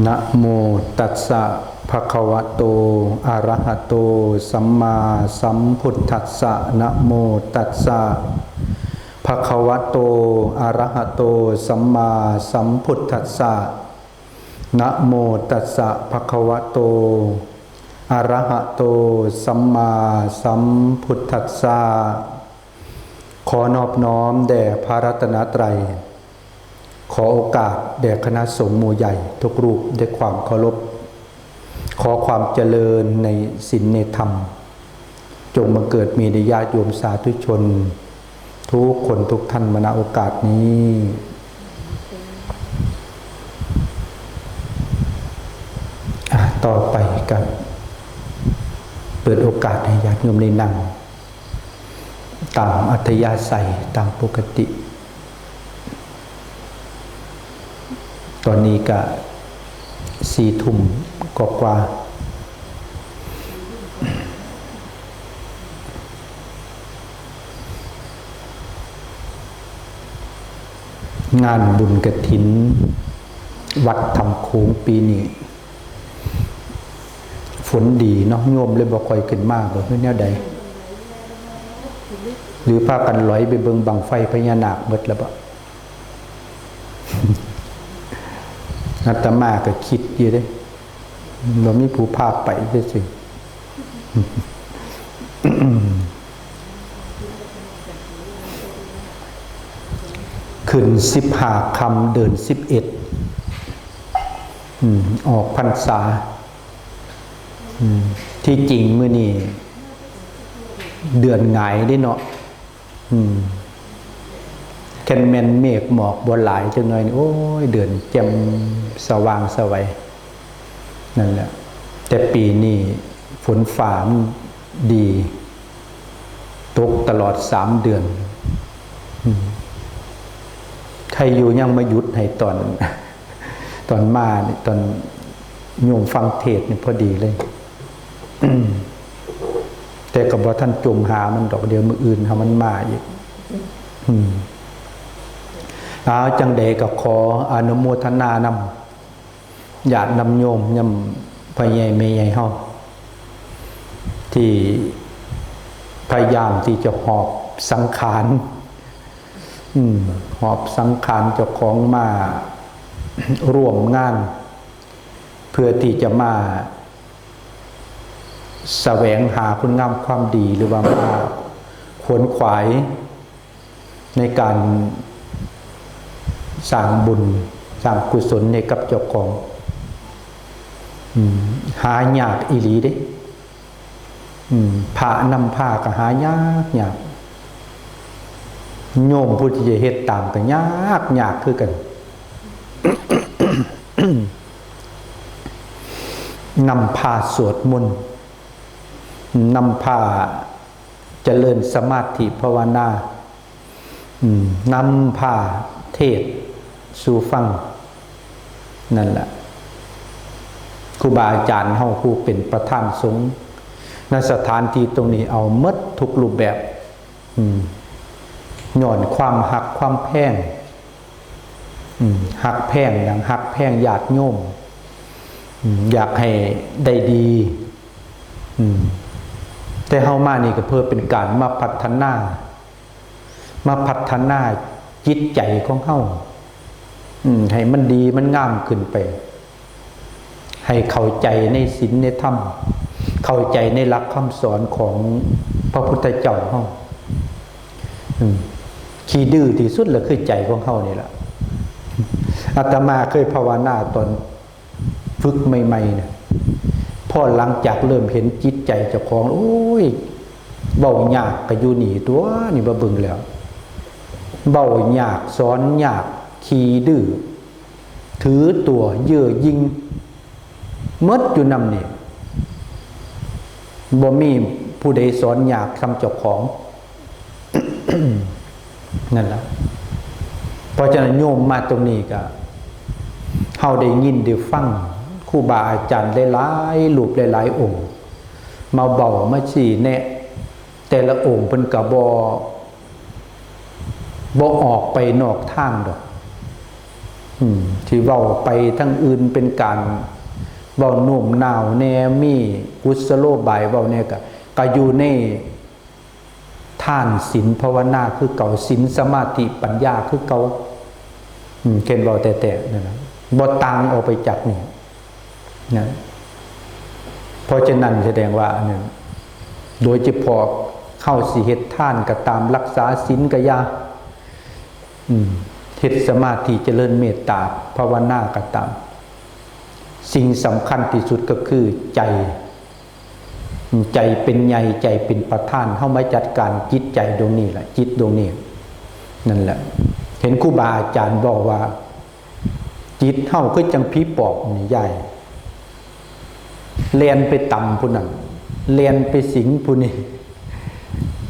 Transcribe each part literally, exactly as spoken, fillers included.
นะโมตัสสะ ภะคะวะโต อะระหะโต สัมมาสัมพุทธัสสะ นะโมตัสสะ ภะคะวะโต อะระหะโต สัมมาสัมพุทธัสสะ นะโมตัสสะ ภะคะวะโต อะระหะโต สัมมาสัมพุทธัสสะ ขอนอบน้อมแด่พระรัตนตรัย ขอโอกาสแด่คณะสงฆ์หมู่ใหญ่ทุกรูปด้วยความเคารพ ขอความเจริญในศีลในธรรม จงบังเกิดมีในญาติโยมสาธุชน ทุกคนทุกท่านมาณโอกาสนี้ อ่ะ ต่อไปก็เปิดโอกาสให้ญาติโยมได้นั่ง ตามอัธยาศัย ตามปกติ ตอนนี้ก็สี่ทุ่มกว่าๆ งานบุญกฐิน วัดถ้ำโขงปีนี้ ฝนดีเนาะ โยมเลยบ่ค่อยขึ้นมาบ่ คือแนวใด หรือพากันลอยไปเบิ่งบั้งไฟพญานาคเบิดแล้วบ่ อาตมาก็คิดอยู่เด้ บ่มีผู้พาไปซื่อๆ ขึ้นสิบห้าค่ำเดือนสิบเอ็ด อืม ออกพรรษา อืม ที่จริงมื้อนี้เดือนหงายเด้เนาะ อืม คันแม่นเมฆหมอกบ่หลายจักหน่อยนี่ โอ้ย เดือนแจ่มสว่างไสว นั่นแหละ แต่ปีนี้ฝนฟ้ามันดี ตกตลอดสามเดือน อืม ใครอยู่ยังมาหยุดให้ตอน ตอนมานี่ ตอนโยมฟังเทศน์นี่พอดีเลย แต่ก็บ่ทันจมหามันดอก เดี๋ยวมื้ออื่นหามันมาอีก อืม เอา จั่งใดก็ขออนุโมทนานำ ญาตินำโยม นำพ่อใหญ่แม่ใหญ่เฮา ที่พยายามที่จะหอบสังขาร อืม หอบสังขารเจ้าของมาร่วมงาน เพื่อที่จะมาแสวงหาคุณงามความดี หรือว่ามาขวนขวายในการสร้างบุญ สร้างกุศลให้กับเจ้าของ อืม หายากอีหลีเด้ อืม พระนำพาก็หายากยาก โยมผู้ที่จะเฮ็ดตามก็ยากยากคือกัน นำพาสวดมนต์ นำพาเจริญสมาธิภาวนา อืม นำพาเทศน์สู่ฟัง นั่นแหละ ครูบาอาจารย์เฮาผู้เป็นประธานสงฆ์ ณ สถานที่ตรงนี้เอาหมดทุกรูปแบบ อืม ย้อนความฮักความแพง อืม ฮักแพงหยัง ฮักแพงญาติโยม อืม อยากให้ได้ดี อืม แต่เฮามานี่ก็เพื่อเป็นการมาพัฒนา มาพัฒนาจิตใจของเฮา อืม ให้มันดีมันงามขึ้นไป ให้เข้าใจในศีลในธรรม เข้าใจในหลักคำสอนของพระพุทธเจ้าเฮา อืม ขี้ดื้อที่สุดละคือใจของเฮานี่แหละ อาตมาเคยภาวนาตอนฝึกใหม่ๆ เนี่ย พอหลังจากเริ่มเห็นจิตใจเจ้าของ โอ้ย เว้ายากก็อยู่นี่ตัว นี่มาเบิ่งแล้ว เว้ายาก สอนยาก ขี้ดื้อ ถือตัว เย่อหยิ่ง หมดอยู่นำนี่ บ่มีผู้ใดสอนยากส่ำเจ้าของ นั่นล่ะ เพราะฉะนั้นโยมมาตรงนี้ก็ เฮาได้ยินได้ฟังครูบาอาจารย์หลายๆ รูปหลายๆ องค์ มาเว้ามาชี้แนะ แต่ละองค์เพิ่นก็บ่ บ่ออกไปนอกทางดอก อืม ที่เว้าไปทางอื่นเป็นการเว้าโน้มน้าวแหน่ มีกุศโลบายเว้าแหน่ ก็ ก็อยู่ในทานศีลภาวนาคือเก่า ศีลสมาธิปัญญาคือเก่า อืม เช่นเว้าแต๊ๆ นั่นนะ บ่ต่างออกไปจากนี่นะ เพราะฉะนั้นแสดงว่าอันนั้น โดยเฉพาะเฮาสิเฮ็ดทานก็ตาม รักษาศีลก็อย่า อืม เฮ็ดสมาธิเจริญเมตตาภาวนาก็ตาม สิ่งสำคัญที่สุดก็คือใจ ใจเป็นใหญ่ ใจเป็นประธาน เฮามาจัดการจิตใจดวงนี้แหละ จิตดวงนี้ นั่นแหละ เห็นครูบาอาจารย์บอกว่า จิตเฮาคือจังผีปอบนี่ยาย แล่นไปตำผู้นั้น แล่นไปสิงผู้นี้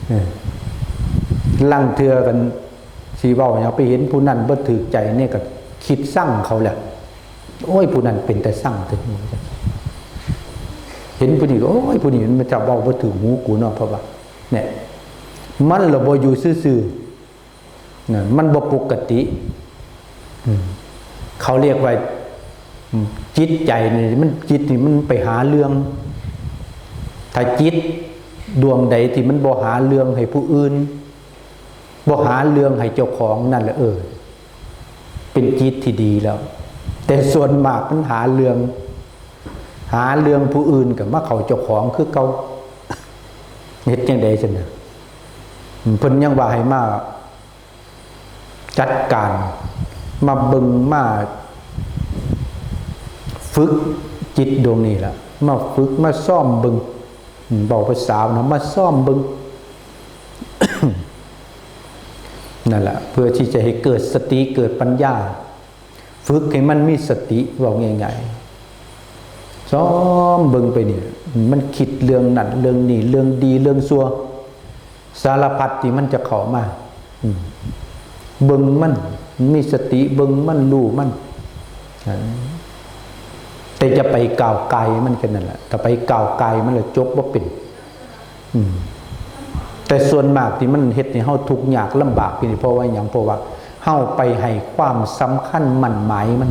เออ ลางเทื่อกัน สิเว้าหยัง ไปเห็นผู้นั้นบ่ถูกใจนี่ก็คิดซังเขาแหละ โอ้ย ผู้นั้นเป็นตาซังเถอะ เห็นผู้นี้ก็ โอ้ย ผู้นี้มันจะเว้าบ่ถูกหูกูเนาะ เพราะว่า เนี่ย มันละบ่อยู่ซื่อๆ นะ มันบ่ปกติ อืม เขาเรียกว่า อืม จิตใจนี่ มัน จิตนี่มันไปหาเรื่อง ถ้าจิตดวงใดที่มันบ่หาเรื่องให้ผู้อื่น บ่หาเรื่องให้เจ้าของ นั่นแหละ เออ เป็นจิตที่ดีแล้ว แต่ส่วนมากมันหาเรื่อง หาเรื่องผู้อื่นก็มาเข้าเจ้าของคือเก่า เฮ็ดจั่งใดซั่นน่ะ อืม เพิ่นยังว่าให้มาจัดการ มาเบิ่ง มาฝึกจิตดวงนี้ล่ะ มาฝึก มาซ้อมเบิ่ง อืม เว้าภาษาเนาะ มาซ้อมเบิ่ง นั่นแหละ เพื่อที่จะให้เกิดสติ เกิดปัญญา ฝึกให้มันมีสติ เว้าง่ายๆ ซ้อมเบิ่งไปนี่ มันคิดเรื่องนั้นเรื่องนี้ เรื่องดีเรื่องชั่ว สารพัดที่มันจะเข้ามา อืม เบิ่งมัน มีสติเบิ่งมัน รู้มัน อ่า แต่จะไปก้าวไกลมันแค่นั้นแหละ ถ้าไปก้าวไกลมันแล้วจบบ่เป็น อืม แต่ส่วนมากที่มันเฮ็ดให้เฮาทุกข์ยากลำบากนี่ เพราะว่าหยัง เพราะว่าเฮาไปให้ความสำคัญหมั้นหมายมัน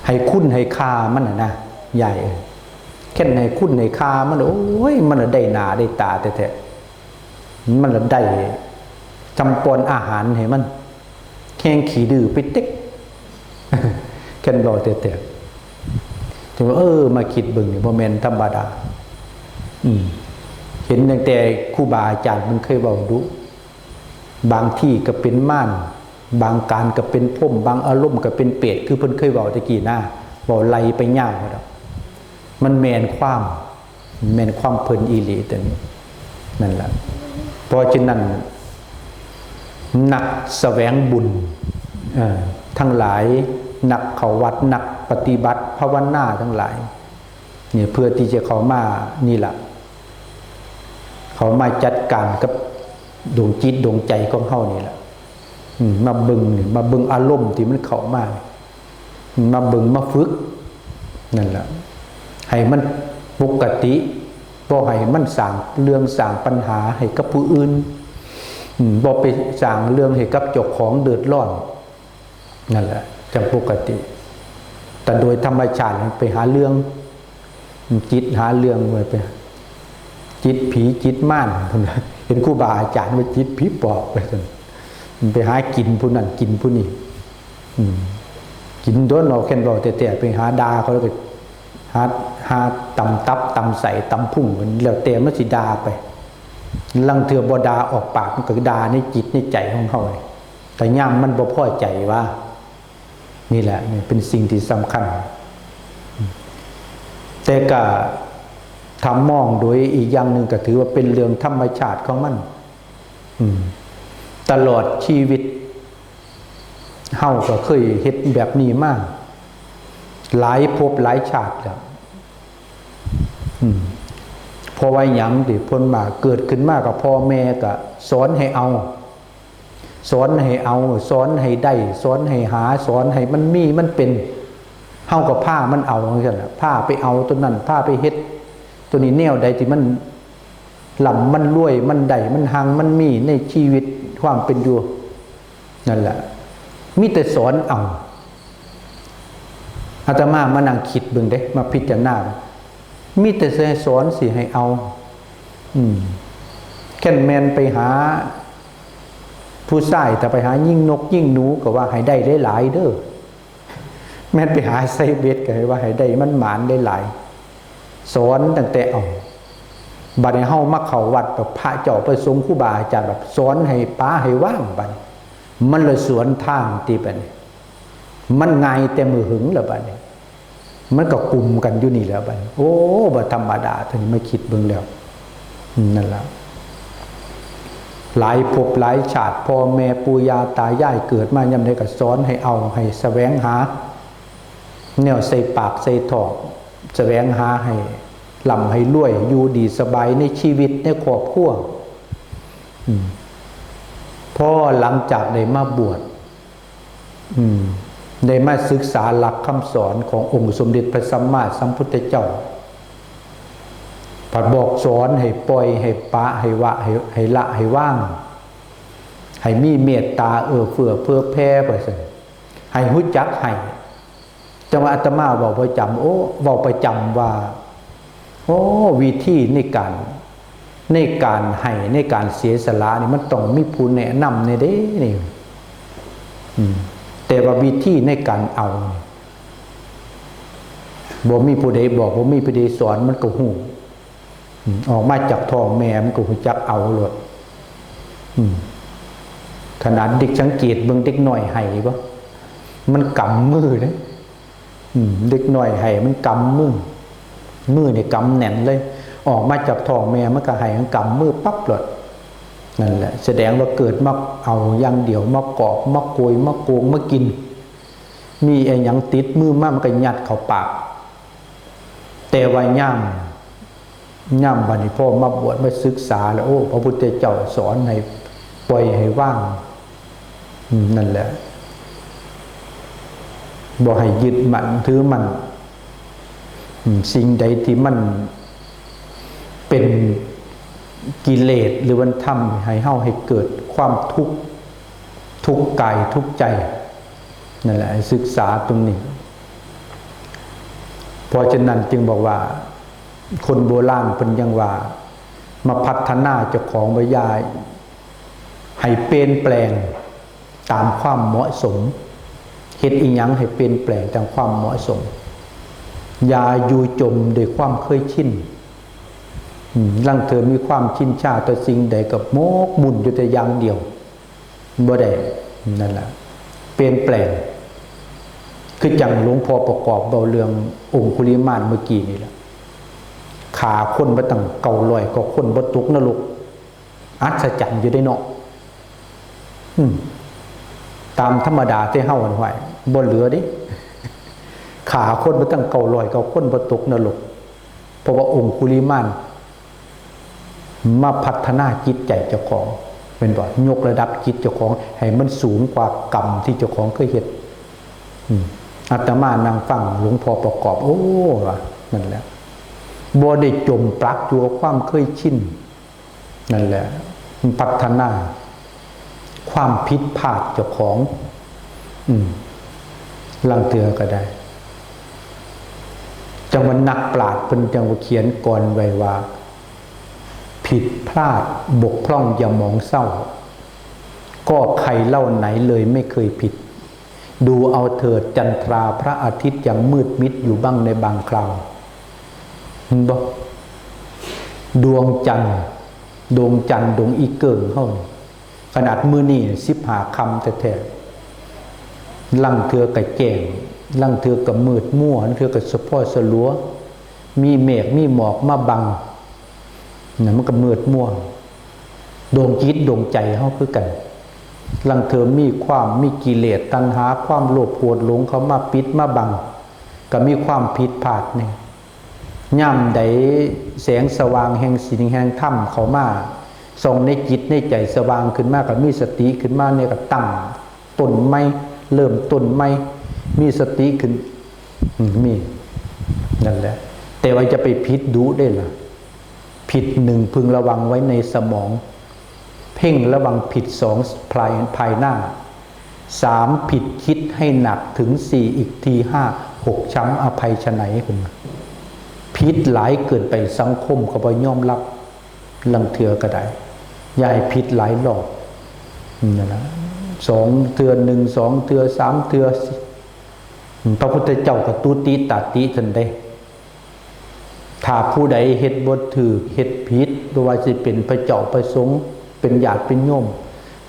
ให้คุณให้ค่ามันน่ะนะ ยายเอ้ย แค่นให้คุณให้ค่ามัน โอ้ย มันละได้หน้าได้ตาแท้ๆ มันละได้จำปอนอาหารให้มัน แฮงขี้ดื้อไปเต็ก แค่นเว้าแต๊ๆ ถึงว่า เออ มาคิดเบิ่งนี่บ่แม่นธรรมดา อืม เห็นตั้งแต่ครูบาอาจารย์เพิ่นเคยเว้าดุ บางทีก็เป็นมาร บางการก็เป็นพรหม บางอารมณ์ก็เป็นเปรต คือเพิ่นเคยเว้าแต่กี้นะ เว้าไล่ไปยาวแล้ว มันแม่นความ แม่นความเพิ่นอีหลีตัวนี้ นั่นล่ะ เพราะฉะนั้น นักแสวงบุญ เอ่อ ทั้งหลาย นักเข้าวัด นักปฏิบัติภาวนาทั้งหลาย เนี่ย เพื่อที่จะเข้ามานี่ล่ะ เข้ามาจัดการกับดวงจิตดวงใจของเฮานี่ล่ะ อืม มาเบิ่งนี่ มาเบิ่งอารมณ์ที่มันเข้ามา มาเบิ่งมาฝึก นั่นล่ะ ให้มันปกติ บ่ให้มันสร้างเรื่องสร้างปัญหาให้กับผู้อื่น อืม บ่ไปสร้างเรื่องให้กับเจ้าของเดือดร้อน นั่นแหละ จังปกติ แต่โดยธรรมชาติมันไปหาเรื่อง จิตหาเรื่องไว้ไป จิตผีจิตมาร เห็นครูบาอาจารย์ว่าจิตผีปอบไปซั่น มันไปหากินผู้นั้นกินผู้นี้ อืม กินโดนเอาแค่นเว้าแต๊ๆ ไปหาด่าเขาแล้วก็ หา หาตำตับตำไส้ตำพุง แล้วแต่มันสิด่าไป ลางเทื่อบ่ด่าออกปาก มันก็ด่าในจิตในใจของเฮา แต่ยามมันบ่พอใจว่า นี่แหละ นี่เป็นสิ่งที่สำคัญ แต่ก็ถ้ามองโดยอีกอย่างหนึ่งก็ถือว่าเป็นเรื่องธรรมชาติของมัน อืม ตลอดชีวิต เฮาก็เคยเฮ็ดแบบนี้มา หลายภพหลายชาติแล้ว อืม เพราะว่าหยังติ เพิ่นมาเกิดขึ้นมากับพ่อแม่ก็สอนให้เอา สอนให้เอา สอนให้ได้ สอนให้หา สอนให้มันมีมันเป็น เฮาก็พามันเอาจังซั่นล่ะ พาไปเอาตัวนั้น พาไปเฮ็ดตัวนี้ แนวใดที่มันร่ำมันรวย มันได้มันฮังมันมีในชีวิตความเป็นอยู่ นั่นแหละ มีแต่สอนเอา อาตมามานั่งคิดเบิ่งเด้ มาพิจารณา มีแต่สิสอนสิให้เอา อืม แค่นแม่นไปหา ผู้ชาย ถ้าไปหายิงนกยิงหนูก็ว่าให้ได้หลายๆเด้อ แม่นไปหาใส่เบ็ดก็ให้ว่าให้ได้มันหมานหลายๆ สอนตั้งแต่เอา บัดนี้เฮามาเข้าวัด แบบพระเจ้าประสงค์ครูบาอาจารย์แบบสอนให้ปาให้ว่าง บัดนี้มันเลยสวนทางติ บัดนี้มันง่ายแต่มื้อหึงแล้ว บัดนี้มันก็กลุ่มกันอยู่นี่แล้ว บัดนี้ โอ้ บ่ธรรมดา ทีนี้มาคิดเบิ่งแล้ว อืม นั่นล่ะ หลายภพหลายชาติ พ่อแม่ปู่ย่าตายายเกิดมายามใดก็สอนให้เอา ให้แสวงหา แนวใส่ปากใส่ท้อง แสวงหาให้ร่ำให้รวย อยู่ดีสบายในชีวิตในครอบครัว อืม พอหลังจากได้มาบวช อืม ได้มาศึกษาหลักคำสอนขององค์สมเด็จพระสัมมาสัมพุทธเจ้า พัดบอกสอนให้ปล่อย ให้ปะ ให้วะ ให้ ให้ละ ให้วาง ให้มีเมตตาเอื้อเฟื้อเผื่อแผ่ไปซั่น ให้รู้จักให้ จังว่าอาตมาเว้าประจำ โอ้ เว้าประจำว่า โอ้ วิธีในการ ในการให้ ในการเสียสละนี่ มันต้องมีผู้แนะนำแน่เด้นี่ อืม แต่ว่าวิธีในการเอานี่ บ่มีผู้ใดบอก บ่มีผู้ใดสอน มันก็ฮู้ อืม ออกมาจากท้องแม่มันก็ฮู้จักเอาโลด อืม ขนาดเด็ก สังเกตเบิ่งเด็กน้อยไห้บ่ มันกำมือเด้ อืม เด็กน้อยไห้มันกำมือ มือนี่กำแน่นเลย ออกมาจากท้องแม่มันก็ไห้ มันกำมือปั๊บโลด นั่นแหละ แสดงว่าเกิดมาเอาอย่างเดียว มากอบ มาโกย มาโกง มากิน มีไอ้หยังติดมือมามันก็ยัดเข้าปาก แต่ว่ายาม ยามบัดนี้พอมาบวชมาศึกษาแล้ว โอ้ พระพุทธเจ้าสอนให้ปล่อยให้วาง อืม นั่นแหละ บ่ให้ยึดมั่นถือมั่น อืม สิ่งใดที่มันเป็นกิเลส หรือมันทำให้เฮาให้เกิดความทุกข์ ทุกข์กายทุกข์ใจ นั่นแหละ ให้ศึกษาตรงนี้ เพราะฉะนั้นจึงบอกว่า คนโบราณเพิ่นยังว่า มาพัฒนาเจ้าของ บ่อย่าให้เปลี่ยนแปลงตามความเหมาะสม เฮ็ดอีหยังให้เปลี่ยนแปลงตามความเหมาะสม อย่าอยู่จมด้วยความเคยชิน อืม ลางเทื่อมีความชินชาต่อสิ่งใดก็หมกมุ่นอยู่แต่อย่างเดียว บ่ได้ นั่นล่ะ เปลี่ยนแปลง คือจั่งหลวงพ่อประกอบเว้าเรื่ององคุลิมานเมื่อกี้นี่แหละ ฆ่าคนมาตั้งเก้าร้อยกว่าคน บ่ตกนรก อัศจรรย์อยู่เด้เนาะ อืม ตามธรรมดาแต่เฮาอันไหว บ่เหลือเด้ ฆ่าคนมาตั้งเก้าร้อยกว่าคน บ่ตกนรก เพราะว่าองคุลิมาน มาพัฒนาจิตใจเจ้าของ แม่นบ่ ยกระดับจิตเจ้าของให้มันสูงกว่ากรรมที่เจ้าของเคยเฮ็ด อืม อาตมานั่งฟังหลวงพ่อประกอบ โอ้ ว่า นั่นแหละ บ่ได้จมปลักอยู่กับความเคยชิน นั่นแหละ มันพัฒนาความผิดพลาดเจ้าของ อืม ลางเทื่อก็ได้ จั่งว่านักปราชญ์เพิ่นจั่งว่าเขียนกลอนไว้ว่า ผิดพลาดบกพร่องอย่ามองเศร้า ก็ใครเล่าไหนเลยไม่เคยผิด ดูเอาเถิดจันทราพระอาทิตย์ยังมืดมิดอยู่บ้างในบางคราว เห็นบ่ ดวงจันทร์ ดวงจันทร์ดวงอีเกิ่งเฮานี่ ขนาดมื้อนี้สิบห้าค่ำแท้ๆ ลางเทื่อก็แจ้ง ลางเทื่อก็มืดมัว ลางเทื่อก็สะพ้อสะหลัว มีเมฆมีหมอกมาบัง นั่นมันก็มืดมัว ดวงจิตดวงใจเฮาคือกัน ลางเทื่อมีความ มีกิเลสตัณหา ความโลภโกรธหลงเข้ามาปิดมาบัง ก็มีความผิดพลาดนี่ ยามใดแสงสว่างแห่งศีลแห่งธรรมเข้ามา ส่องในจิตในใจสว่างขึ้นมา ก็มีสติขึ้นมาเนี่ย ก็ตั้งต้นใหม่ เริ่มต้นใหม่ มีสติขึ้น อืม มี นั่นแหละ แต่ว่าจะไปผิดดุเด้ล่ะ ผิดหนึ่งพึงระวังไว้ในสมอง เพ่งระวังผิดสองภาย ภายหน้า สามผิดคิดให้หนัก ถึงสี่อีกที ห้า ฟกช้ำอภัยไฉน เพิ่นว่า ผิดหลายเกินไป สังคมก็บ่ยอมรับ ลางเทื่อก็ได้ อย่าให้ผิดหลายรอบนั่นนะ สองเทื่อ หนึ่ง สองเทื่อ สามเทื่อ พระพุทธเจ้าก็ตุติตาติท่านเด้ ถ้าผู้ใดเฮ็ดบ่ถูก เฮ็ดผิด บ่ว่าสิเป็นพระเจ้าพระสงฆ์ เป็นญาติเป็นโยม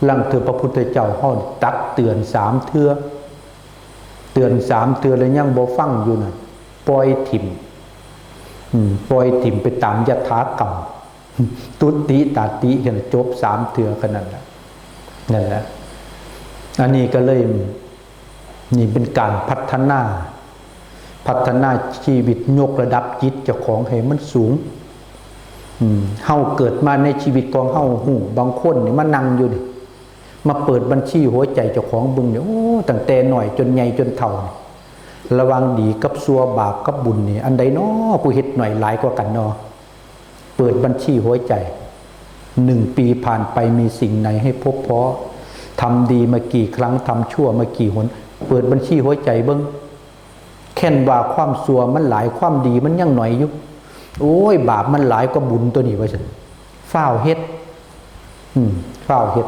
ลางเทื่อพระพุทธเจ้าเฮาตักเตือนสามเทื่อ เตือนสามเทื่อแล้วยังบ่ฟังอยู่น่ะ ปล่อยถิ่ม อืม ปล่อยถิ่มไปตามยถากรรม ตุติตาติกัน จบสามเทื่อกันนั่นแหละ นั่นแหละ อันนี้ก็เลย นี่เป็นการพัฒนา พัฒนาชีวิต ยกระดับจิตเจ้าของให้มันสูง อืม เฮาเกิดมาในชีวิตของเฮา ฮู้ บางคนนี่มานั่งอยู่นี่ มาเปิดบัญชีหัวใจเจ้าของเบิ่งนี่ โอ้ ตั้งแต่น้อยจนใหญ่จนเฒ่านี่ ระหว่างดีกับชั่ว บาปกับบุญนี่ อันใดน้อ กูเฮ็ดน้อยหลายกว่ากันน้อ เปิดบัญชีหัวใจ หนึ่งปีผ่านไปมีสิ่งไหนให้พบพ้อ ทำดีมากี่ครั้ง ทำชั่วมากี่หน เปิดบัญชีหัวใจเบิ่ง แค่นว่าความชั่วมันหลาย ความดีมันยังน้อยอยู่ โอ้ย บาปมันหลายกว่าบุญตัวนี้ ว่าซั่น ฟ้าวเฮ็ด อืม ฟ้าวเฮ็ด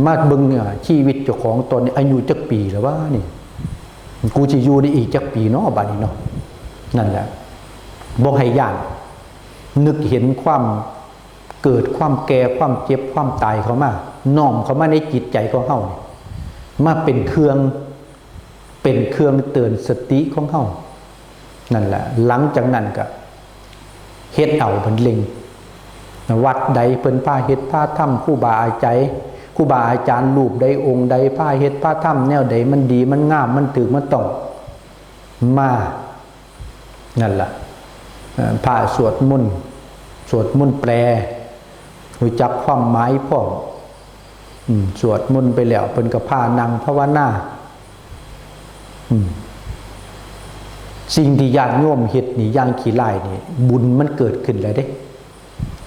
มาเบิ่งเนี่ย ชีวิตเจ้าของตอนนี้อายุจักปีแล้ววะนี่ กูสิอยู่ได้อีกจักปีเนาะ บัดนี้เนาะ นั่นแหละ บ่ให้ย้าน นึกเห็นความเกิด ความแก่ ความเจ็บ ความตายเข้ามา น้อมเข้ามาในจิตใจของเฮานี่ มาเป็นเครื่อง เป็นเครื่องเตือนสติของเฮา นั่นแหละ หลังจากนั้นก็เฮ็ดเอาบันเลง วัดใดเพิ่นพาเฮ็ดพาทำ ครูบาอาจารย์ ครูบาอาจารย์รูปใดองค์ใดพาเฮ็ดพาทำแนวใด มันดี มันงาม มันถูก มันต้อง มา นั่นล่ะ เอ่อ พระสวดมนต์ สวดมนต์แปล รู้จักความหมายพร้อม อืม สวดมนต์ไปแล้ว เพิ่นก็พานั่งภาวนา อืม สิ่งที่ญาติโยมเฮ็ดนี่ อย่างขี้ร้ายนี่ บุญมันเกิดขึ้นแล้วเด้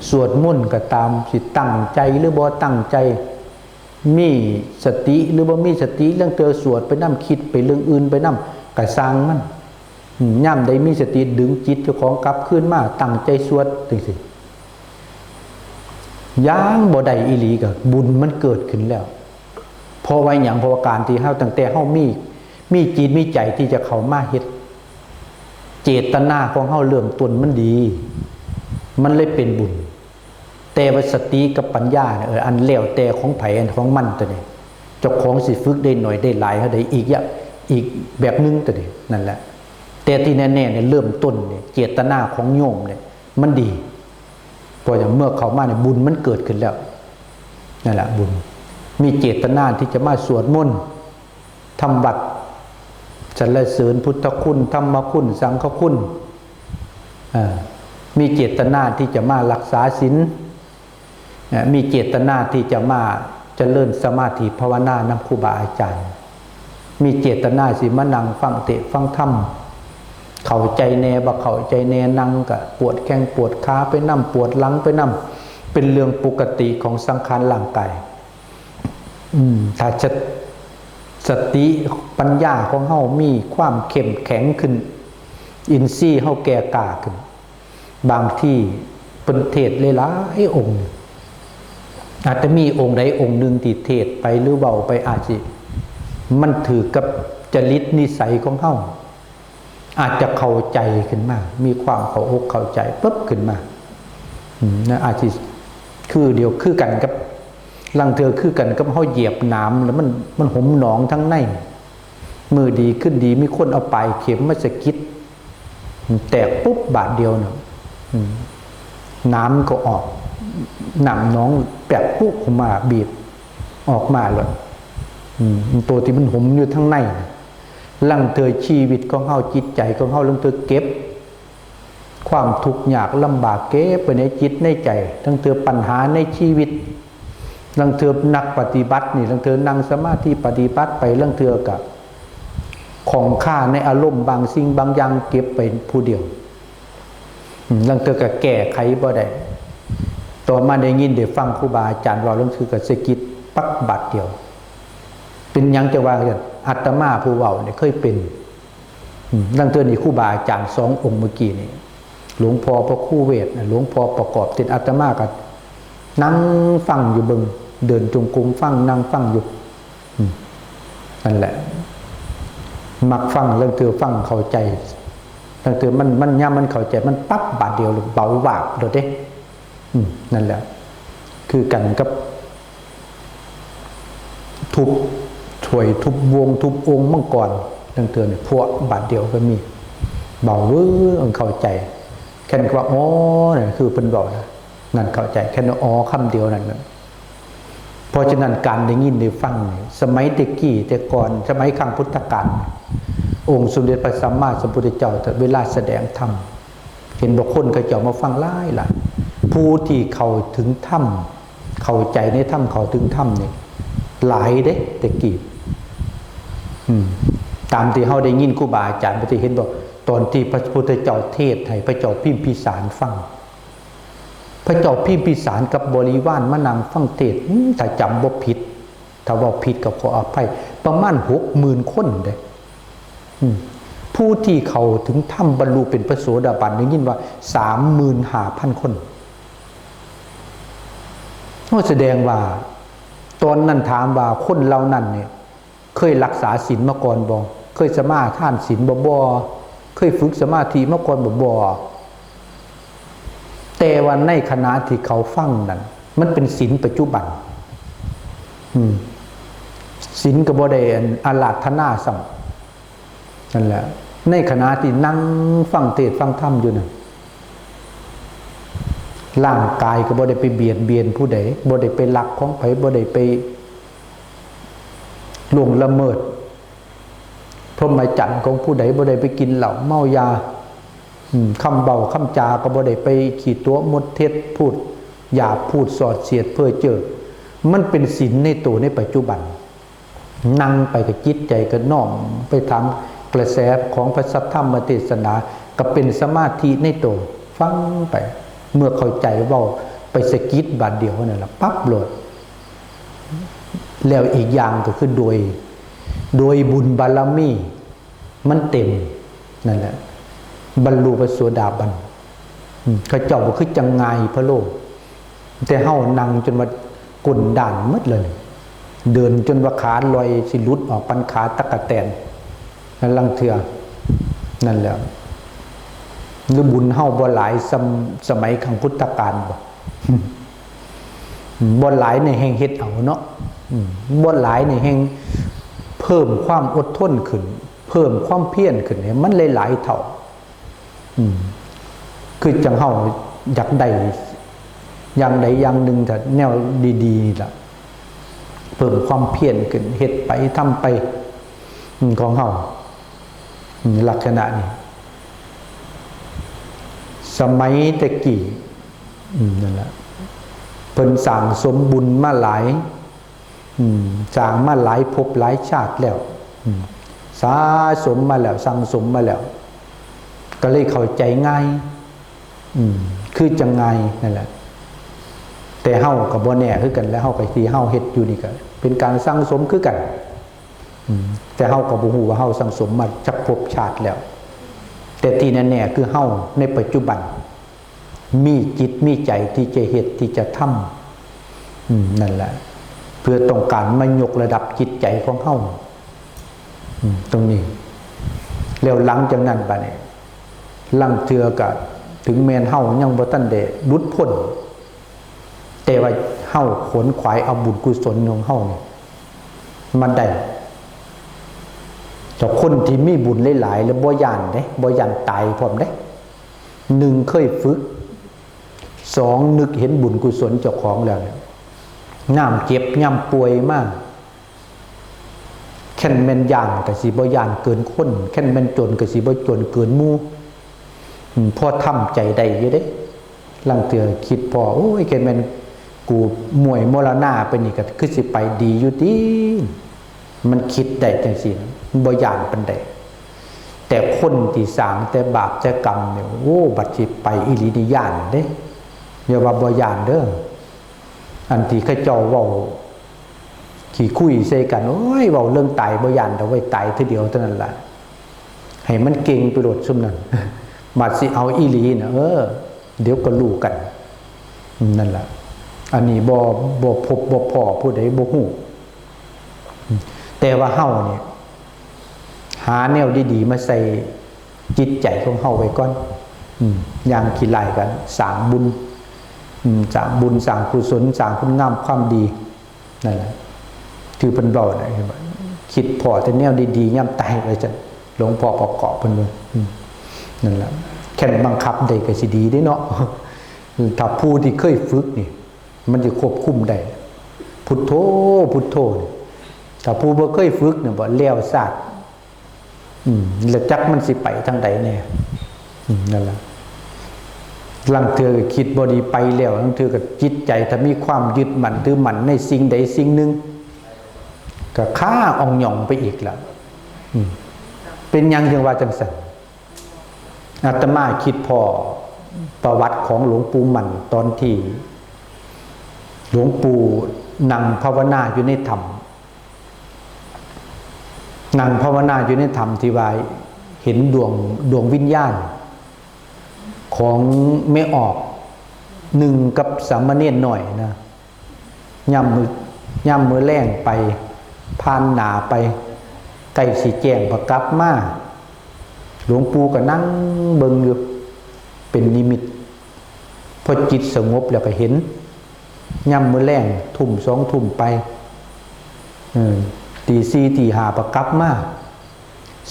สวดมนต์ก็ตาม สิตั้งใจหรือบ่ตั้งใจ มีสติหรือบ่มีสติ ลางเทื่อสวดไปนำ คิดไปเรื่องอื่นไปนำ ก็ซ่างมัน อืม ยามใดมีสติ ดึงจิตเจ้าของกลับคืนมา ตั้งใจสวดจั่งซี้ ยังบ่ได้อีหลีก็บุญมันเกิดขึ้นแล้ว เพราะว่าหยัง เพราะว่าการที่เฮา ตั้งแต่เฮามี มีจิตมีใจที่จะเข้ามาเฮ็ด เจตนาของเฮาเริ่มต้นมันดี มันเลยเป็นบุญ แต่ว่าสติกับปัญญาเนี่ย เออ อันแล้วแต่ของไผอันของมันตัวนี้ เจ้าของสิฝึกได้หน่อยได้หลายเท่าใด อีกอย่าง อีกแบบหนึ่งตัวนี้ นั่นแหละ แต่ที่แน่ๆเนี่ย เริ่มต้นเนี่ย เจตนาของโยมเนี่ย มันดี เพราะอย่างเมื่อเข้ามาเนี่ย บุญมันเกิดขึ้นแล้ว นั่นแหละบุญ มีเจตนาที่จะมาสวดมนต์ ทำวัตร สรรเสริญพุทธคุณ ธรรมคุณ สังฆคุณ อ่า มีเจตนาที่จะมารักษาศีล อ่า มีเจตนาที่จะมาเจริญสมาธิภาวนานำครูบาอาจารย์ มีเจตนาสิมานั่งฟังเทศน์ฟังธรรม เข้าใจแน่บ่เข้าใจแน่ นั่งก็ปวดแข้งปวดขาไปนำ ปวดหลังไปนำ เป็นเรื่องปกติของสังขารร่างกาย อืม ถ้าจะ สติปัญญาของเฮามีความเข้มแข็งขึ้น อินทรีย์เฮาแก่กล้าขึ้น บางทีเพิ่นเทศน์หลายๆองค์ อาจจะมีองค์ใดองค์หนึ่งที่เทศน์ไปหรือเว้าไป อาจสิ มันถือกับจริตนิสัยของเฮา อาจจะเข้าใจขึ้นมา มีความเข้าอกเข้าใจปุ๊บขึ้นมา อืม นะ อาจสิ คือเดียว คือกันกับ ลางเทื่อคือกันกับเฮาเหยียบหนามแล้วมัน มันหมหนองทั้งใน มื้อดีคืนดีมีคนเอาปลายเข็มมาสะกิด แตกปุ๊บบาดเดียวน่ะ อืม หนามก็ออก น้ำหนองแปกปุ๊บออกมา บีบออกมาเลย อืม ตัวที่มันหมอยู่ทั้งในน่ะ ลางเทื่อชีวิตของเฮา จิตใจของเฮา ลางเทื่อเก็บ ความทุกข์ยากลำบากเก็บไว้ในจิตในใจ ลางเทื่อปัญหาในชีวิต ลางเทื่อนักปฏิบัตินี่ ลางเทื่อนั่งสมาธิปฏิบัติไป ลางเทื่อก็ข้องคาในอารมณ์บางสิ่งบางอย่างเก็บไปผู้เดียว อืม ลางเทื่อก็แก้ไขบ่ได้ ต่อมาได้ยินได้ฟังครูบาอาจารย์เว้า ลางเทื่อก็สะกิดปั๊บบาดเดียว เป็นหยังจะว่ากัน อาตมาผู้เว้าเนี่ยเคยเป็น อืม นั่นเทื่อนี่ครูบาอาจารย์สององค์เมื่อกี้นี่ หลวงพ่อพระครูเวทน่ะ หลวงพ่อประกอบเทศน์ อาตมาก็นั่งฟังอยู่เบิ่ง เดินจงกรมฟัง นั่งฟังอยู่ อืม นั่นแหละ มักฟัง ลางเทื่อฟังเข้าใจ ลางเทื่อมัน มัน ยามมันเข้าใจ มันปั๊บบาดเดียวเลย เบาวาบเลยเด้ อืม นั่นแหละ คือกันกับ ทุบถ้วย ทุบวง ทุบโอ่งมังกร ลางเทื่อนี่ พวกบาดเดียวก็มี เบาเว้ย เข้าใจ แค่นั้นก็ว่า อ๋อ นั่นคือเพิ่นบอกนะ นั่นเข้าใจ แค่นั้น อ๋อ คำเดียวนั่นน่ะ เพราะฉะนั้นการได้ยินได้ฟังนี่ สมัยแต่กี้แต่ก่อน สมัยครั้งพุทธกาล องค์สมเด็จพระสัมมาสัมพุทธเจ้า เวลาแสดงธรรม เห็นบอกคนเขาเจ้ามาฟังหลายหลาย ผู้ที่เข้าถึงธรรม เข้าใจในธรรม เข้าถึงธรรมนี่ หลายเด้ แต่กี้ อืม ตามที่เฮาได้ยินครูบาอาจารย์ เพิ่นสิเห็นบอก ตอนที่พระพุทธเจ้าเทศน์ให้พระเจ้าพิมพิสารฟัง พระเจ้าพิมพิสารกับบริวารมานั่งฟังเทศน์ อืม ถ้าจำบ่ผิด ถ้าเว้าผิดก็ขออภัย ประมาณหกหมื่นคนเด้ อืม ผู้ที่เข้าถึงธรรมบรรลุเป็นพระโสดาบันได้ยินว่าสามหมื่นห้าพันคน ก็แสดงว่า ตอนนั้นถามว่าคนเหล่านั้นเนี่ย เคยรักษาศีลมาก่อนบ่ เคยสมาทานศีลบ่ บ่ เคยฝึกสมาธิมาก่อนบ่ บ่ แต่ว่าในขณะที่เขาฟังนั้น มันเป็นศีลปัจจุบัน อืม ศีลก็บ่ได้อาราธนาซ้ำ นั่นแหละ ในขณะที่นั่งฟังเทศน์ฟังธรรมอยู่นั่น ร่างกายก็บ่ได้ไปเบียดเบียนผู้ใด บ่ได้ไปลักของไผ บ่ได้ไปล่วงละเมิดพรหมจรรย์ของผู้ใด บ่ได้ไปกินเหล้าเมายา อืม คำเว้าคำจาก็บ่ได้ไปขี้ตั๋วมดเท็จ พูดหยาบ พูดส่อเสียดเพ้อเจ้อ มันเป็นศีลในตัวในปัจจุบัน นั่งไปก็จิตใจก็น้อมไปตามกระแสของพระสัทธรรมเทศนา ก็เป็นสมาธิในตัว ฟังไป เมื่อเข้าใจเว้าไปสะกิดบาดเดียวนั่นล่ะ ปั๊บโลด แล้วอีกอย่างก็คือโดย โดยบุญบารมีมันเต็ม นั่นแหละ บรรลุพระโสดาบัน อืม เขาเจ้าบ่คือจังง่ายพะโล แต่เฮานั่งจนว่าก้นด้านหมดเลย เดินจนว่าขาลอยสิหลุดออกปานขาตั๊กแตน นั่นลางเทื่อ นั่นแหละ หรือบุญเฮาบ่หลายสม- สมัยครั้งพุทธกาลบ่ บ่หลายนี่แฮ่งเฮ็ดเอาเนาะ อืม บ่หลายนี่แฮ่งเพิ่มความอดทนขึ้น เพิ่มความเพียรขึ้นให้มันหลายๆเท่า อืม คือจังเฮาอยากได้อย่างใดอย่างหนึ่ง ถ้าแนวดีๆนี่ล่ะ เพิ่มความเพียรขึ้น เฮ็ดไป ทำไป อืม ของเฮา อืม ลักษณะนี้ สมัยแต่กี้ อืม นั่นล่ะ เพิ่นสั่งสมบุญมาหลาย อืม สร้างมาหลายภพหลายชาติแล้ว อืม สะสมมาแล้ว สั่งสมมาแล้ว ก็เลยเข้าใจง่าย อืม คือจังง่ายนั่นแหละ แต่เฮาก็บ่แน่คือกัน แล้วเฮาก็ที่เฮาเฮ็ดอยู่นี่ก็เป็นการสั่งสมคือกัน อืม แต่เฮาก็บ่ฮู้ว่าเฮาสั่งสมมาจักภพชาติแล้ว แต่ที่แน่ๆคือเฮาในปัจจุบัน มีจิตมีใจที่จะเฮ็ดที่จะทำ อืม นั่นแหละ เพื่อต้องการมายกระดับจิตใจของเฮา อืม ตรงนี้ แล้วหลังจากนั้นบัดนี้ ลางเทื่อก็ถึงแม่นเฮายังบ่ทันได้หลุดพ้น แต่ว่าเฮาขวนขวายเอาบุญกุศลของเฮานี่มาได้ แต่คนที่มีบุญหลายๆ แล้วบ่ย้านเด้ บ่ย้านตายพร้อมเด้ หนึ่งเคยฝึก สองนึกเห็นบุญกุศลเจ้าของแล้วเนี่ย ยามเจ็บยามป่วยมา คันแม่นย้านก็สิบ่ย้านเกินคน คันแม่นจนก็สิบ่จนเกินหมู่ อืม พอทำใจได้อยู่เด้ ลางเทื่อคิดพ้อ โอ้ย คันแม่นกูม่วยมรณาไปนี่ก็คือสิไปดีอยู่ติ มันคิดได้จังซี่ มันบ่ย้านปานใด แต่คนที่สร้างแต่บาปแต่กรรมเนี่ย โอ้ บัดสิไปอีหลีนี่ย้านเด้ อย่าว่าบ่ย้านเด้อ อันที่เขาเจ้าเว้าขี้คุยใส่กัน โอ้ย เว้าเรื่องตายบ่ย้านดอกเว้ย ตายเทื่อเดียวเท่านั้นล่ะ ให้มันเก่งไปโลดซุมนั้น บาดสิเอาอีหลีนะ เออ เดี๋ยวก็รู้กัน นั่นล่ะ อันนี้บ่บ่พบบ่พ้อผู้ใดบ่ฮู้ แต่ว่าเฮานี่ หาแนวดีๆมาใส่จิตใจของเฮาไว้ก่อน อืม อย่างขี้ร้ายกัน สร้างบุญ อืม สร้างบุญ สร้างกุศล สร้างคุณงามความดี นั่นแหละ คือเพิ่นเว้าน่ะ คิดพ้อแต่แนวดีๆยามตาย ว่าซั่น หลวงพ่อประกอบเพิ่นว่า อืม นั่นแหละ คันบังคับได้ก็สิดีเด้เนาะ ถ้าผู้ที่เคยฝึกนี่ มันสิควบคุมได้ พุทโธ พุทโธนี่ ถ้าผู้บ่เคยฝึกเนี่ย บ่แล้วซาด อืม แล้วจักมันสิไปทางใดแน่ อืม นั่นล่ะ ลางเทื่อก็คิดบ่ดีไปแล้ว ลางเทื่อก็จิตใจถ้ามีความยึดมั่นถือมั่นในสิ่งใดสิ่งหนึ่ง ก็คาอ่องหย่องไปอีกล่ะ อืม เป็นหยังจึงว่าจังซั่น อาตมาคิดพ้อประวัติของหลวงปู่มั่นตอนที่ หลวงปู่นั่งภาวนาอยู่ในถ้ำ นั่งภาวนาอยู่ในถ้ำที่ว่าเห็นดวง ดวงวิญญาณ ของแม่ออกหนึ่งกับสามเณรน้อยนะ ยามมื้อ ยามมื้อแลงไป ผ่านหน้าไป ใกล้สิแจ้งพอกลับมา หลวงปู่ก็นั่งเบิ่งอยู่ เป็นนิมิต พอจิตสงบแล้วก็เห็น ยามมื้อแลงทุ่มสองทุ่มไป เออ ตีสี่ตีห้าพอกลับมา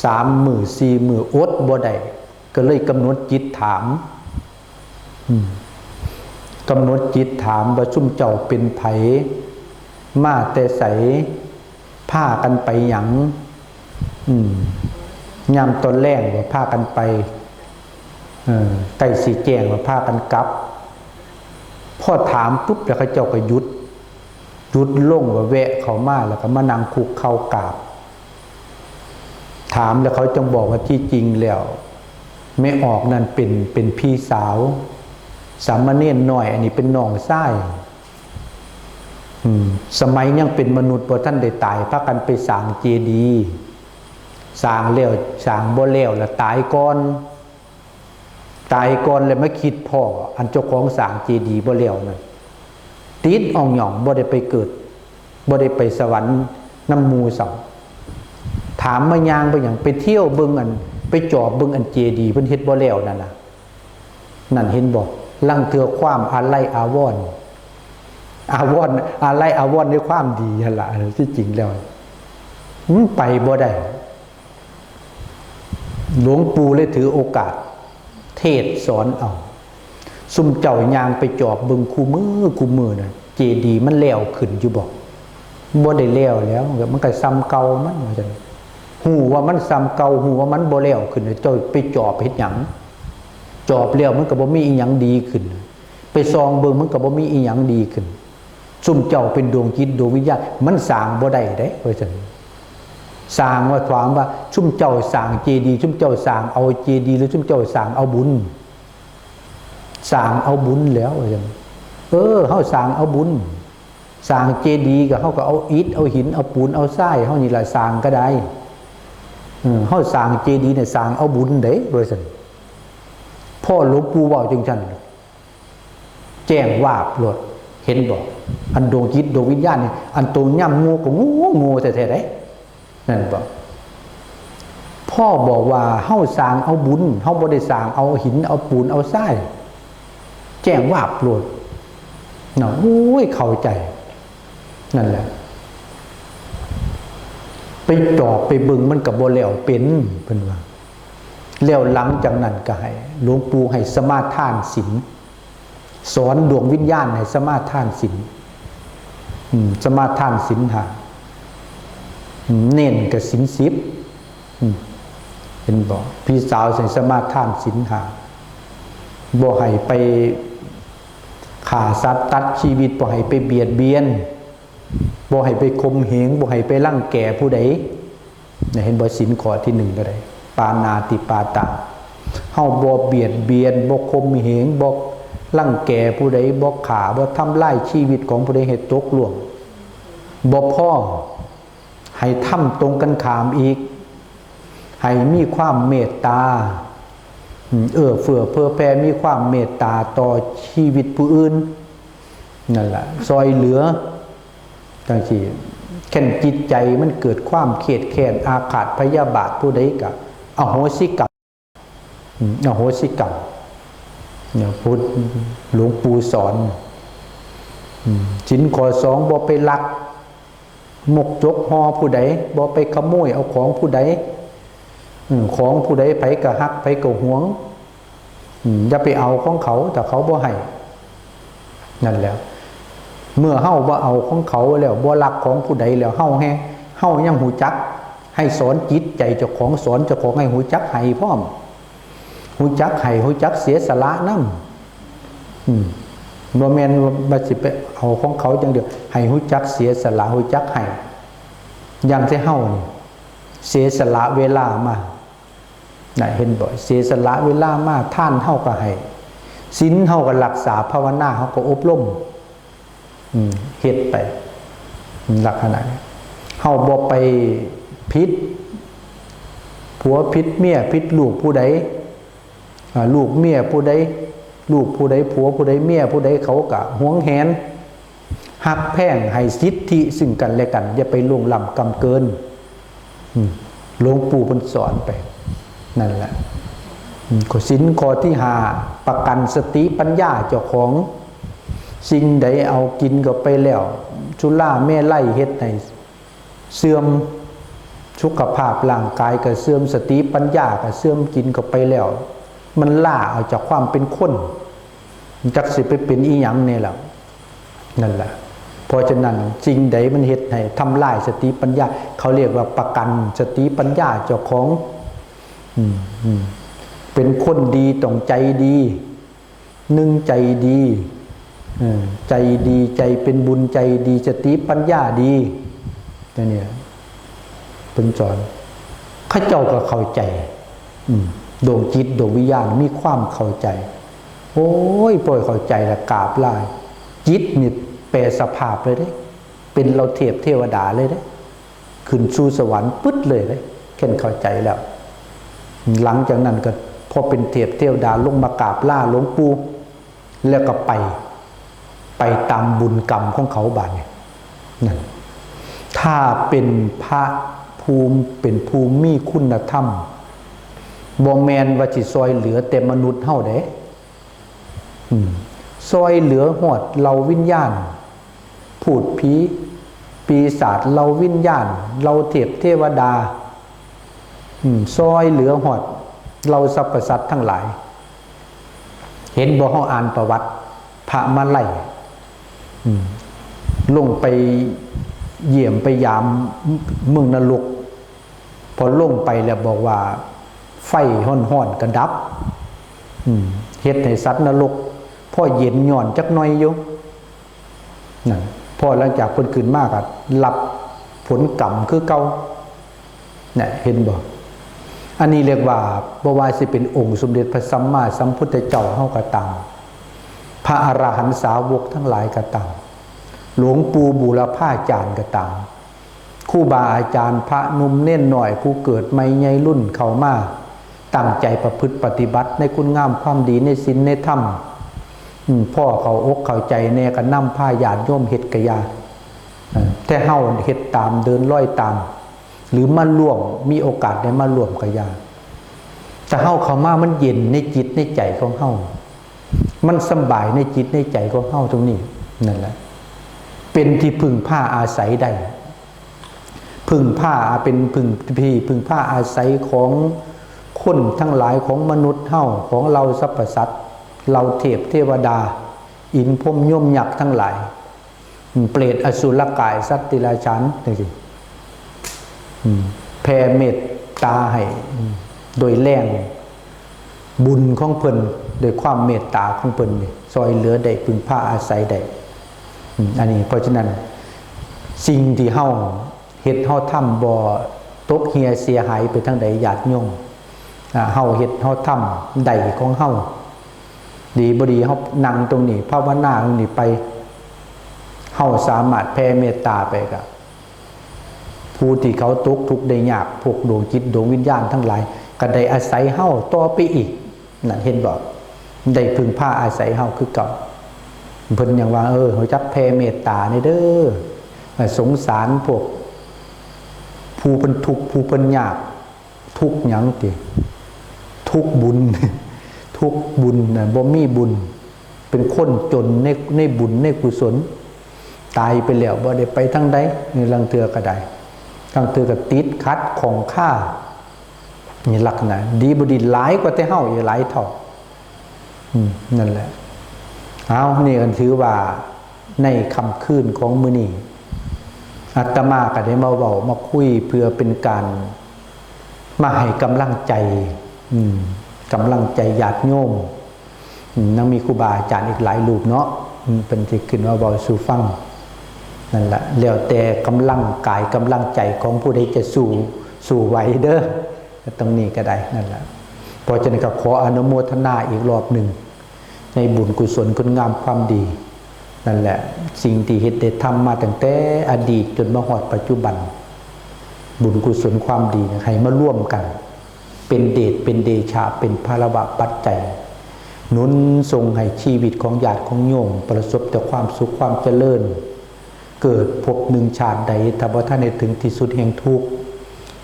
สามมื้อสี่มื้ออดบ่ได้ ก็เลยกำหนดจิตถาม อืม กำหนดจิตถามว่า ซุมเจ้าเป็นไผ มาแต่ไส พากันไปหยัง อืม ยามตอนแลงว่าพากันไป เออ ใกล้สิแจ้งว่าพากันกลับ พอถามปุ๊บแล้วเขาเจ้าก็หยุด หยุดลงว่าแวะเข้ามา แล้วก็มานั่งคุกเข่ากราบ ถามแล้วเขาจังบอกว่าที่จริงแล้ว แม่ออกนั่นเป็น เป็นพี่สาว สามเณรน้อย อันนี้เป็นน้องชาย อืม สมัยยังเป็นมนุษย์บ่ทันได้ตาย พากันไปสร้างเจดีย์ สร้างแล้ว สร้างบ่แล้ว แล้วตายก่อน ตายก่อนแล้วมาคิดพ้อ อันเจ้าของสร้างเจดีย์บ่แล้วนั่น ติดอ่องหย่อง บ่ได้ไปเกิด บ่ได้ไปสวรรค์นำหมู่ซ้ำ ถามมา ย่างไปหยัง ไปเที่ยวเบิ่งอัน ไปจอบเบิ่งอันเจดีย์เพิ่นเฮ็ดบ่แล้วนั่นน่ะ นั่นเห็นบ่ ลางเทื่อความอาลัยอาวรณ์ อาวรณ์ อาลัยอาวรณ์ในความดีหั่นล่ะ ที่จริงแล้ว มันไปบ่ได้ หลวงปู่เลยถือโอกาส เทศน์สอนเอา ซุมเจ้าย่างไปจอบเบิ่งคู่มื้อคู่มื้อน่ะ เจดีย์มันแล้วขึ้นอยู่บ่ บ่ได้แล้วแล้ว มันก็ส่ำเก่ามัน ว่าซั่น ฮู้ว่ามันส่ำเก่า ฮู้ว่ามันบ่แล้วขึ้น เจ้าไปจอบเฮ็ดหยัง จอบแล้วมันก็บ่มีอีหยังดีขึ้น ไปส่องเบิ่งมันก็บ่มีอีหยังดีขึ้น ซุมเจ้าเป็นดวงจิตดวงวิญญาณ มันสร้างบ่ได้เด้ ว่าซั่น สร้าง ว่าถามว่า ซุมเจ้าสร้างเจดีย์ ซุมเจ้าสร้างเอาเจดีย์ หรือซุมเจ้าสร้างเอาบุญ สร้างเอาบุญแล้ว ว่าซั่น เออ เฮาสร้างเอาบุญ สร้างเจดีย์ก็เฮาก็เอาอิฐ เอาหิน เอาปูน เอาทราย เฮานี่ล่ะสร้างก็ได้ เออ เฮาสร้างเจดีย์เนี่ยสร้างเอาบุญเด้ ว่าซั่น พอหลวงปู่เว้าจังซั่น แจ้งวาบโลด เห็นบ่ อันดวงจิตดวงวิญญาณนี่ อันโตย่ำโง่ก็โง่ โง่แท้ๆเด้ นั่นบ่ พ่อบอกว่าเฮาสร้างเอาบุญ เฮาบ่ได้สร้างเอาหิน เอาปูน เอาทราย แจ้งวาบโลด นะ โอ้ย เข้าใจ นั่นแหละ ไปจอบไปเบิ่งมันก็บ่แล้วเป็น เพิ่นว่า แล้วหลังจากนั้นก็ให้ หลวงปู่ให้สมาทานศีล สอนดวงวิญญาณให้สมาทานศีล อืม สมาทานศีลห้า อืม เณรก็ศีลสิบ อืม เห็นบ่ พี่สาวให้สมาทานศีลห้า บ่ให้ไปฆ่าสัตว์ตัดชีวิต บ่ให้ไปเบียดเบียน บ่ให้ไปข่มเหง บ่ให้ไปรังแกผู้ใด เนี่ย เห็นบ่ ศีลข้อที่หนึ่งก็ได้ ปาณาติปาตา เฮาบ่เบียดเบียน บ่ข่มเหง บ่รังแกผู้ใด บ่ฆ่า บ่ทำลายชีวิตของผู้ใดให้ตกล่วง บ่พอ ให้ทำตรงกันข้ามอีก ให้มีความเมตตา อืม เอื้อเฟื้อเผื่อแผ่ มีความเมตตาต่อชีวิตผู้อื่น นั่นแหละ ซอยเหลือ จังซี่ คันจิตใจมันเกิดความเครียดแค้น อาฆาตพยาบาทผู้ใดก็อโหสิกรรม อืม อโหสิกรรม เนี่ย พุทธ หลวงปู่สอน อืม ศีลข้อสอง บ่ไปลัก มกจกห่อผู้ใด บ่ไปขโมยเอาของผู้ใด อืม ของผู้ใดไผก็ฮัก ไผก็หวง อืม อย่าไปเอาของเขา ถ้าเขาบ่ให้ นั่นแหละ เมื่อเฮาบ่เอาของเขาแล้ว บ่ลักของผู้ใดแล้ว เฮาแฮง เฮายังฮู้จัก ให้สอนจิตใจเจ้าของ สอนเจ้าของให้ฮู้จักให้พร้อม ฮู้จักให้ ฮู้จักเสียสละนำ อืม บ่แม่นว่าสิไปเอาของเขาอย่างเดียว ให้ฮู้จักเสียสละ ฮู้จักให้ อย่างที่เฮานี่ เสียสละเวลามา น่ะ เห็นบ่ เสียสละเวลามา ทานเฮาก็ให้ ศีลเฮาก็รักษา ภาวนาเฮาก็อบรม อืม เฮ็ดไป ลักษณะนี้ เฮาบ่ไปผิดผัวผิดเมีย ผิดลูกผู้ใด อ่า ลูกเมียผู้ใด ลูกผู้ใด ผัวผู้ใด เมียผู้ใด เขาก็หวงแหน ฮักแพง ให้สิทธิซึ่งกันและกัน อย่าไปล่วงล้ำกำเกิน อืม หลวงปู่เพิ่นสอนไป นั่นแหละ อืม ข้อศีลข้อที่ห้า ประกันสติปัญญาเจ้าของ สิ่งใดเอากินเข้าไปแล้ว สุราเมรัยเฮ็ดให้เสื่อม สุขภาพร่างกายก็เสื่อม สติปัญญาก็เสื่อม กินเข้าไปแล้ว มันล้าออกจากความเป็นคน จักสิไปเป็นอีหยังแน่ล่ะ นั่นแหละ เพราะฉะนั้นสิ่งใดมันเฮ็ดให้ทำลายสติปัญญา เขาเรียกว่าประกันสติปัญญาเจ้าของ อืม อืม เป็นคนดีต้องใจดี หนึ่งใจดี เออ ใจดี ใจเป็นบุญ ใจดี สติปัญญาดี เนี่ย เพิ่นสอน เขาเจ้าก็เข้าใจ อืม ดวงจิตดวงวิญญาณมีความเข้าใจ โอ้ย พอเข้าใจแล้วกราบลา จิตนี่แปรสภาพเลยเด้ เป็นเหล่าเทพเทวดาเลยเด้ ขึ้นสู่สวรรค์ปึ๊ดเลยเด้ คันเข้าใจแล้ว หลังจากนั้นก็พอเป็นเทพเทวดาลงมากราบลาหลวงปู่ แล้วก็ไป ไปตามบุญกรรมของเขาบาดนี้ นั่น ถ้าเป็นพระภูมิ เป็นภูมิมีคุณธรรม บ่แม่นว่าสิซอยเหลือแต่มนุษย์เฮาเด้ อืม ซอยเหลือฮอดเหล่าวิญญาณ พูดผี ปีศาจ เหล่าวิญญาณ เหล่าเทพเทวดา อืม ซอยเหลือฮอดเหล่าสรรพสัตว์ทั้งหลาย เห็นบ่ เฮาอ่านประวัติพระมาลัย อืม ลงไปเยี่ยมไปยามเมืองนรก พอลงไปแล้วบอกว่าไฟฮ้อนๆก็ดับ อืม เฮ็ดให้สัตว์นรกพอเย็นหย่อนจักหน่อยอยู่ นั่น พอหลังจากเพิ่นขึ้นมาก็รับผลกรรมคือเก่า น่ะ เห็นบ่ อันนี้เรียกว่า บ่ว่าสิเป็นองค์สมเด็จพระสัมมาสัมพุทธเจ้าเฮาก็ตาม พระอรหันตสาวกทั้งหลายก็ตาม หลวงปู่บูรพาจารย์ก็ตาม ครูบาอาจารย์ พระหนุ่มเณรน้อย ผู้เกิดใหม่ใหญ่รุ่นเข้ามา ตั้งใจประพฤติปฏิบัติในคุณงามความดี ในศีลในธรรม อืม พ่อเข้าอกเข้าใจแน่ก็นำพาญาติโยมเฮ็ดกะยา เออ แต่เฮาเฮ็ดตาม เดินรอยตาม หรือมาร่วม มีโอกาสได้มาร่วมกะยา แต่เฮาเข้ามามันเย็นในจิตในใจของเฮา มันสำบายในจิตในใจของเฮาตรงนี้ นั่นแหละ เป็นที่พึ่งพาอาศัยได้ พึ่งพา เป็นพึ่งที่พึ่งพาอาศัยของคนทั้งหลาย ของมนุษย์เฮา ของเหล่าสรรพสัตว์ เหล่าเทพเทวดา อินทร์พรหมยมยักษ์ทั้งหลาย อืม เปรตอสุรกายสัตว์เดรัจฉานจังซี่ อืม แผ่เมตตาให้ อืม โดยแรงบุญของเพิ่น โดยความเมตตาของเพิ่นนี่ ซอยเหลือได้ พึ่งพาอาศัยได้ อืม อันนี้ เพราะฉะนั้น สิ่งที่เฮาเฮ็ดเฮาทำบ่ตกเหี่ยเสียหายไปทางใด ญาติโยม อ่า เฮาเฮ็ดเฮาทำได้ของเฮา ดีบ่ดี เฮานั่งตรงนี้ ภาวนาตรงนี้ไป เฮาสามารถแผ่เมตตาไปก็ ผู้ที่เขาตกทุกข์ได้ยาก พวกดวงจิตดวงวิญญาณทั้งหลาย ก็ได้อาศัยเฮาต่อไปอีก นั่นเห็นบ่ ได้พึ่งพาอาศัยเฮาคือเก่า เพิ่นยังว่า เออ รู้จักแผ่เมตตาแหน่เด้อ เออ สงสารพวก ผู้เพิ่นทุกข์ผู้เพิ่นยาก ทุกข์หยังติ ทุกข์บุญ ทุกข์บุญน่ะ บ่มีบุญ เป็นคนจนใน ในบุญในกุศล ตายไปแล้วบ่ได้ไปทางใด นี่ลางเทื่อก็ได้ ลางเทื่อก็ติดขัดข้องคา นี่ลักษณะ ดีบ่ดีหลายกว่าแต่เฮาอีกหลายเท่า อืม นั่นแหละ เอา นี่ก็ถือว่าในค่ำคืนของมื้อนี้ อาตมาก็ได้มาเว้ามาคุยเพื่อเป็นการมาให้กำลังใจ อืม กำลังใจญาติโยม อืม ยังมีครูบาอาจารย์อีกหลายรูปเนาะ อืม เพิ่นสิขึ้นมาเว้าสู่ฟัง นั่นแหละ แล้วแต่กำลังกายกำลังใจของผู้ใดจะสู้ สู้ไหวเด้อ ตรงนี้ก็ได้ นั่นแหละ เพราะฉะนั้นก็ขออนุโมทนาอีกรอบหนึ่ง ในบุญกุศลคุณงามความดี นั่นแหละ สิ่งที่เฮ็ดได้ทำมาตั้งแต่อดีตจนมาฮอดปัจจุบัน บุญกุศลความดีให้มาร่วมกัน เป็นเดชเป็นเดชะ เป็นพลวะปัจจัย หนุนส่งให้ชีวิตของญาติของโยมประสบแต่ความสุขความเจริญ เกิดภพหนึ่งชาติใด ถ้าบ่ทันได้ถึงที่สุดแห่งทุกข์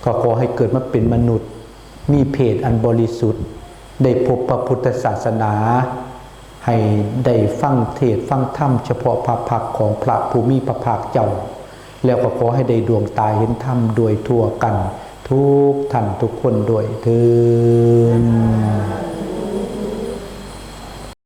ก็ขอให้เกิดมาเป็นมนุษย์ มีเพศอันบริสุทธิ์ ได้พบพระพุทธศาสนา ให้ได้ฟังเทศน์ฟังธรรมเฉพาะพระพักตร์ของพระผู้มีพระภาคเจ้า แล้วก็ขอให้ได้ดวงตาเห็นธรรมโดยทั่วกัน ทุกท่านทุกคนด้วยเทอญ